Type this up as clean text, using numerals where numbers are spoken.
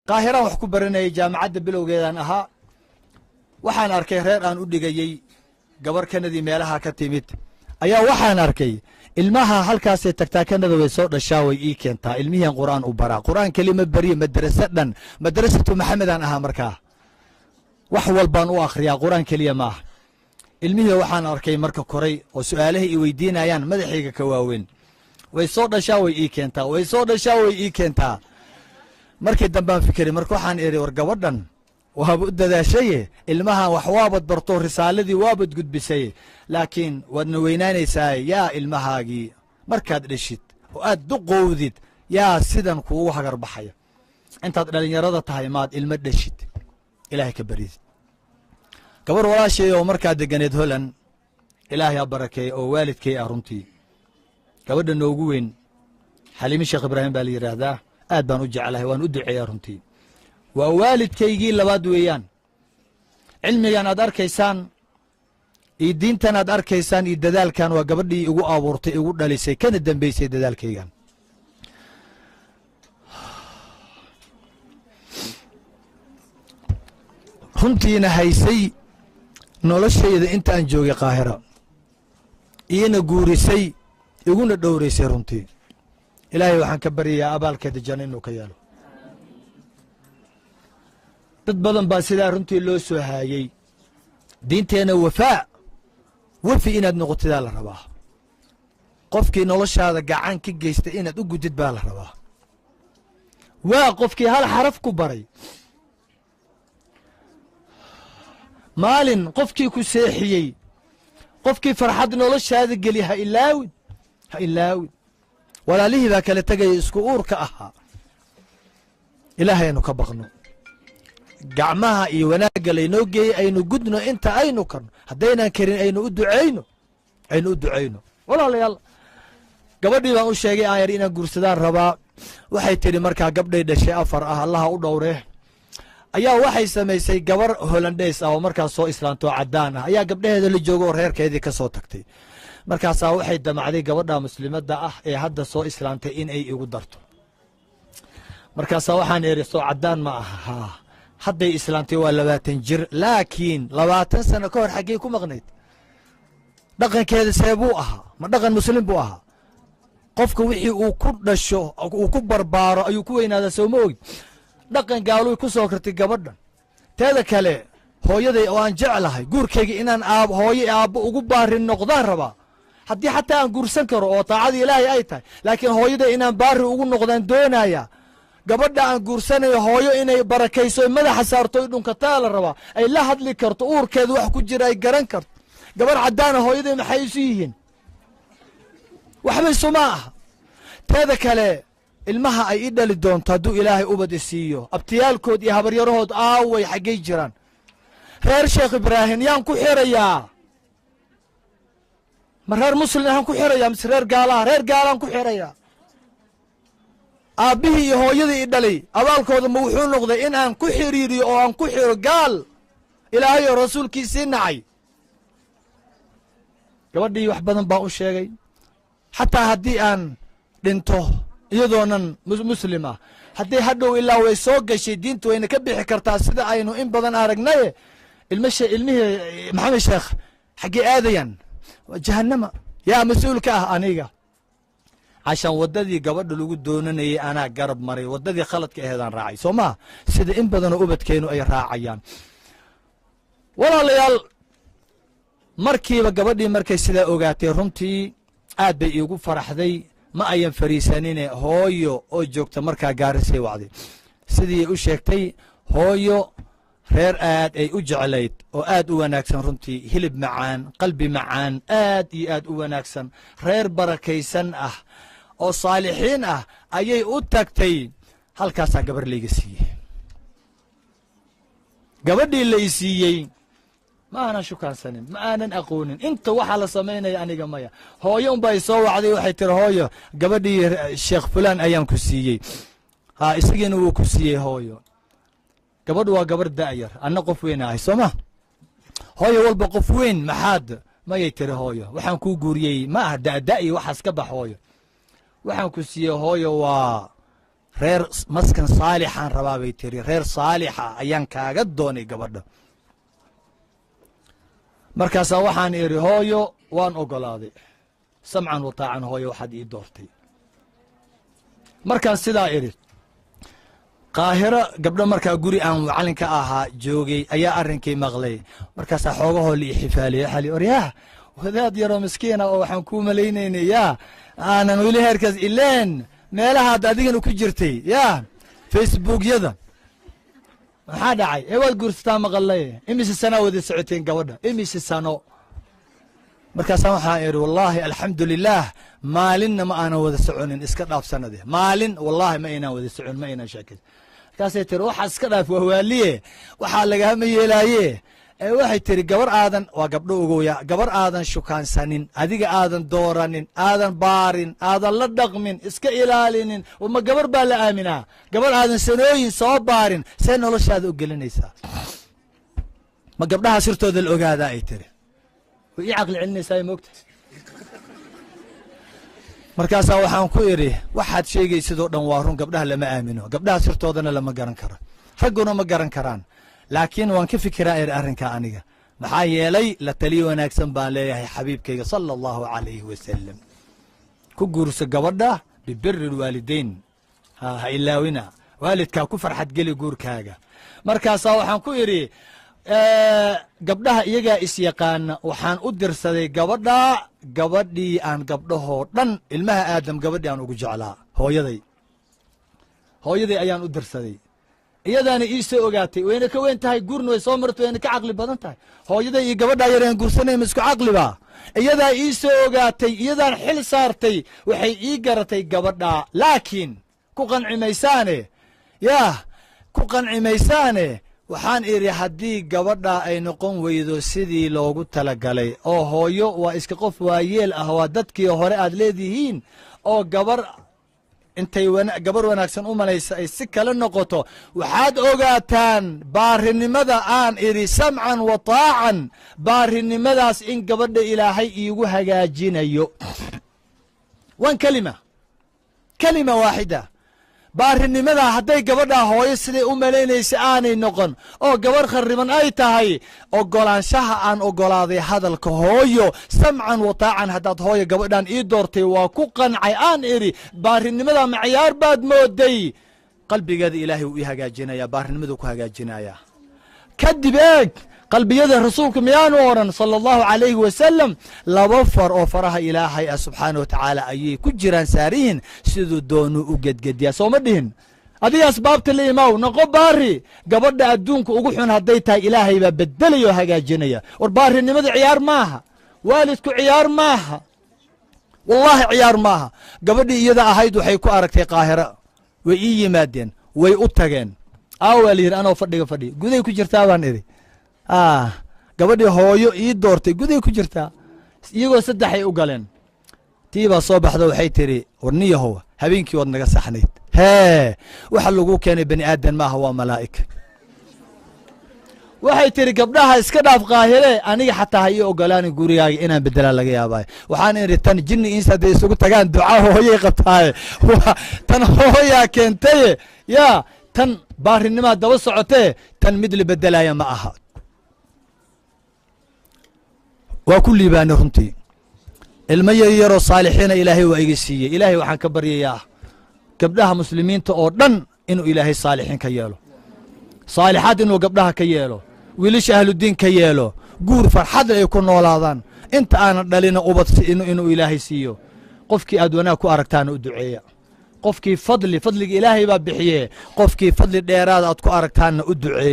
Qaahiraan wax ku baranayay, jaamacadda bilowgeedaan ahaa. Waxaan arkay reer aan u dhigayey gabar Kanadii meelaha ka timid ayaa. Waxaan arkay ilmaha halkaasay tagtaa, Kanada way soo dhashaa, way ii keentaa ilmihian, Qur'aan u baraa. Qur'aan kelima beriye, madraso dhan, Madrasatu Maxamedaan ahaa markaa, wax walbaan u akhriyaa, Qur'aan keliya ma aha. Ilmihii waxaan arkay marka koray oo su'aalahay i weydiinayaan madaxayga ka waaweyn. Way soo dhashaa, way ii keentaa, way soo dhashaa, way ii keentaa. Markii dambaan fikiray, marka waxaan idhi, war gabadhan waaba u dadaashaye, ilmahan wax waabad barto, risaaladii waabad gudbisay, laakiin waadna weynaanaysaa. Yaa ilmahaagii markaad dheshid oo aad duqowdid, yaa sidan kuugu hagar baxaya? Intaad dhallinyarada tahay maad ilmo dheshid, Ilaahay ka baridid. Gabar walaashay oo markaa deganeed Holland, Ilaahay ha barakeeye, oo waalidkay ah runtii, gabadha noogu weyn Xaliimi Sheekh Ibraahim baa la yidhaahdaa. Aad baan u jeclahay, waan u duceeyaa runtii. Waa waalidkaygii labaad weeyaan. Cilmigan aad arkaysaan iyo diintan aad arkaysaan iyo dadaalkan waa gabadhii igu abuurtay, igu dhalisay, kana dambeysay dadaalkaygan. Runtiina haysay noloshayda intaan joogay Qaahira, iina guurisay, iguna dhowraysay runtii. Ilaahay waxaan ka baryayaa abaalkeeda janno inuu ka yeelo. Dad badan baa sidaa runtii loo soo haayey. Diinteenna wafaa, wefi inaad noqotidaa la rabaa. Qofkii noloshaada gacan ka geystay inaad u gudid baa la rabaa. Waa qofkii hal xaraf ku baray maalin, qofkii ku seexiyey, qofkii farxad noloshaada geli, ha ilaawin, ha ilaawin. Walaalihii baa kala tegaya isku uurka ahaa. Ilaahay aynu ka baqno, gacmaha iyo wanaagga laynoo geeyey aynu gudno inta aynu karno. Haddaynaan karin, aynu u ducayno, aynu u ducayno. Walaalayaal, gabadhii baan u sheegay aan yar inaan guursadaan rabaa. Waxay tidhi markaa gabdhay dhashay 4 ah, Allaha u dhowre, ayaa waxay samaysay gabar Holandheys ah oo markaas soo islaantoo caddaan ah ayaa gabdhaheeda la jooga oo reerkeedii ka soo tagtay. Markaasaa waxay damacday gabadha muslimadda ah ee hadda soo islaantay in ay igu darto. Markaasaa waxaan idhi, soo caddaan ma aha? Haa, hadday islaantay, waa 20 jir, laakiin 20 sano ka hor xaggey ku maqnayd? Dhaqankeeda see buu ahaa? Ma dhaqan muslim buu ahaa? Qofka wixii uu ku dhasho, uu ku barbaaro ayuu ku weynaadaa, soo ma ogid? Dhaqan gaaluy ku soo kartay gabadhan. Teeda kale, hooyaday oo aan jeclahay, guurkayga inaan aab hooyo aabbo ugu baarin noqdaan rabaa. Haddii xataa aan guursan karo oo taacadii Ilaahay ay tahay, laakiin hooyaday inaan baari ugu noqdaan doonaya. Gabadha aan guursanayo hooyo inay barakayso, madaxa saarto, y dhunkataa la rabaa, ay la hadli karto, uurkeeda wax ku jira ay garan karto. Gabar caddaana hooyaday maxay isu yihiin? Waxba isuma aha. Teeda kale, ilmaha ay ii dhali doonto hadduu Ilaahay ubad isiiyo, abtiyaalkood iyo habaryarahood aaway? Xaggay jiraan? Reer Sheekh Ibraahim yaan ku xirayaa? Ma reer muslim ahaan ku xirayaa mise reer gaalaha? Reer gaalaan ku xirayaa. Aabbihii iyo hooyadii i dhalay abaalkooda ma wuxuu noqday in aan ku xiriiriyo oo aan ku xiro gaal Ilaahay oo rasuulkiisii nacay? Gabadhii wax badan baan u sheegay. Xataa haddii aan dhinto iyadoonan muslim ah, haddii hadhow ilaa way soo gashay diintu, wayna ka bixi kartaa sida aynu in badan aragnaye. Ilmasha, ilmihii Maxamed Sheekh xaggee aadayaan? Jahanama. Yaa mas-uul ka ah? Aniga. Cashaan waddadii gabadha lagu doonanayay anaa garab maray, waddadii khaladka aheedaan raacay, soo maa? Sida in badanoo ubadkeenu ay raacayaan. Walaalayaal, markiiba gabadhii markay sidaa ogaatay, runtii aad bay iigu faraxday. Ma ayan fariisanine, hooyo oo joogta markaa Gaarisay wacday. Sidii u sheegtay, hooyo reer aad ay u jeclayd oo aad u wanaagsan runtii, hilib macaan, qalbi macaan, aad iyo aad u wanaagsan, reer barakaysan ah oo saalixiin ah ayay u tagtay. Halkaasaa gabar layga siiyey. Gabadhii lay siiyey ma aanan shukaansanin, ma aanan aqoonin inta waxaa la samaynaya aniga maya. Hooyo unbaa isoo wacday, waxay tiri, hooyo, gabadhii Sheekh fulaan ayaan ku siiyey. Ha, isagiina wuu ku siiyey. Hooyo, gabadhu waa gabar da'yar, anna qof weyn ahay, soo ma? Hooyo walba qof weyn maxaad mayay tiri, hooyo, waxaan kuu guuriyey ma aha da'da iyo waxaas, ka bax hooyo. Waxaan ku siiyey hooyo waa Reer maskan saalixaan rabaa bay tiri, reer saalixa ayaan kaaga doonay gabadha. Markaasaa waxaan idhi hooyo waan ogolaaday, samcan wa taacan hooyo waxaad ii doortay. Markaan sidaa idhi, Qaahiro gabdho markaa guri aan macallin ka ahaa joogay ayaa arrinkii maqlay. Markaasaa xoogahoo la ixifaaliyey, waxaa li oryaah wadaad yaroo miskiina oo waxaan kuu malaynaynay yaa aanan weli heerkaas ileen meelahaad adigana ku jirtay yaa Facebookyada, maxaa dhacay? Ee waad guursataa maqalay, imise sanaa wada socoteen gabadha, imise sano? Markaasaa waxaan idhi wallaahi alxamdu lilaah maalinna ma aanan wada soconin, iska dhaaf sanade, maalin wallaahi ma aynaan wada socon, ma aynaan sheekin. Markaasay tiri waxaa iska dhaaf wahwaaliye, waxaa lagama yeelaaye. Ee waxay tiri gabar aadan waa gabdho ogoya, gabar aadan shukaansanin, adiga aadan dooranin, aadan baarin, aadan la dhaqmin, iska ilaalinin, ma gabar baa la aaminaa? Gabar aadan sanooyin soo baarin see noloshaada u gelinaysaa? Ma gabdhaha sirtooda la ogaadaa? Ay tiri way ii caqli celinaysaa moogta. Markaasaa waxaan ku idhi waxaad sheegaysidoo dhan waa run, gabdhaha lama aamino, gabdhaha sirtoodana lama garan karo, ragguna ma garan karaan, laakiin waan ka fikiraa iri arrinkaa aniga, maxaa yeelay la taliyo wanaagsan baan leeyahay xabiibkayga sala allahu calayhi wasalam. Ku guurso gabadha bibiri lwaalidayn, ha ilaawina waalidkaa, ku farxad geli guurkaaga. Markaasaa waxaan ku idhi gabdhaha iyagaa isyaqaana, waxaan u dirsaday gabadha, gabadhii aan gabdhahoo dhan ilmaha aadam gabadhii aan ugu jeclaa, hooyaday, hooyaday ayaan u dirsaday. Iyadaana ii soo ogaatay, wayna ka weyn tahay, guurna way soo martay, wayna ka caqli badan tahay. Hooyaday iyo gabadhaa yareen guursanay ma isku caqliba? Iyadaa ii soo ogaatay, iyadaan xil saartay, waxay ii garatay gabadhaa. Laakiin ku qanci maysaane, yaah ku qanci maysaane. Waxaan idhi haddii gabadhaa ay noqon weydo sidii loogu talagalay, oo hooyo waa iska qof waayeel ah, waa dadkii hore aad leedihiin, oo gabar intay gabar wanaagsan u malaysa ay si kala noqoto, waxaad ogaataan baarinimada aan idhi samcan wa taacan, baarinimadaas in gabadha ilaahay iigu hagaajinayo. Wan kelima, kelima waaxida, baarinimadaa hadday gabadhaa hooyo siday u malaynaysa aanay noqon oo gabarh kharriban ay tahay, ogolaanshaha aan ogolaaday hadalka hooyo samcan wa taacan, haddaad hooyo gabadhaan ii doortay waa ku qancay aan idhi, baarinimadaa maciyaar baad mooday, qalbigeeda ilaahay wuu ii hagaajinayaa, baarinimaduu ku hagaajinayaa. Kadib eeg qalbiyada rasuulku miyaanu odhan sala allahu calayhi wasalam, laba far oo faraha ilaahay ah subxaana wa tacaala ayay ku jiraan saarihin, siduu doonuu u gedgediyaa, sooma dhihin? Adiga asbaabta la imaw, noqo baari. Gabadha adduunka ugu xun hadday tahay ilaahay baa bedelaya oo hagaajinaya. War baarinimada ciyaar maaha, waalidku ciyaar maaha, wallaahi ciyaar maaha. Gabadhii iyada ahayd waxay ku aragtay Qaahira, way ii yimaadeen, way u tageen. Aawaa la yidhi anoo fadhiga fadhiya, guday ku jirtaa baan idhi. Gabadhii hooyo ii doortay guday ku jirtaa. Iyagoo saddexay u galeen, tii baa soo baxda, waxay tiri war niyahow habeenkii waad naga saxnayd, hee waxa lagu keenay bani aadan maaha, waa malaa'ig. Waxay tiri gabdhaha iska dhaaf Qaahire, aniga xataa ha ii ogolaanin gurigaaga inaan bedelaa laga yaabaayo. Waxaan idhi tan jinni insi hadday isugu tagaan ducaa hooyay qabtaaye, tan hooyaa keentaye, yaa tan baarinimaa daba socotee, tan mid la bedelaaya ma aha. Waa ku liibaanay runtii, ilmo yaryaroo saalixiina ilaahay waa iga siiyey. Ilaahay waxaan ka baryayaa gabdhaha muslimiinta oo dhan inuu ilaahay saalixiin ka yeelo, saalixaad inuu gabdhaha ka yeelo, wiilasha ahludiin ka yeelo, guur farxad ay ku noolaadaan, inta aanan dhalina ubad inuu ilaahay siiyo. Qofkii aad wanaag ku aragtaana u duceeya, qofkii fadli fadliga ilaahay baa bixiye, qofkii fadli dheeraada aad ku aragtaanna u duceeya.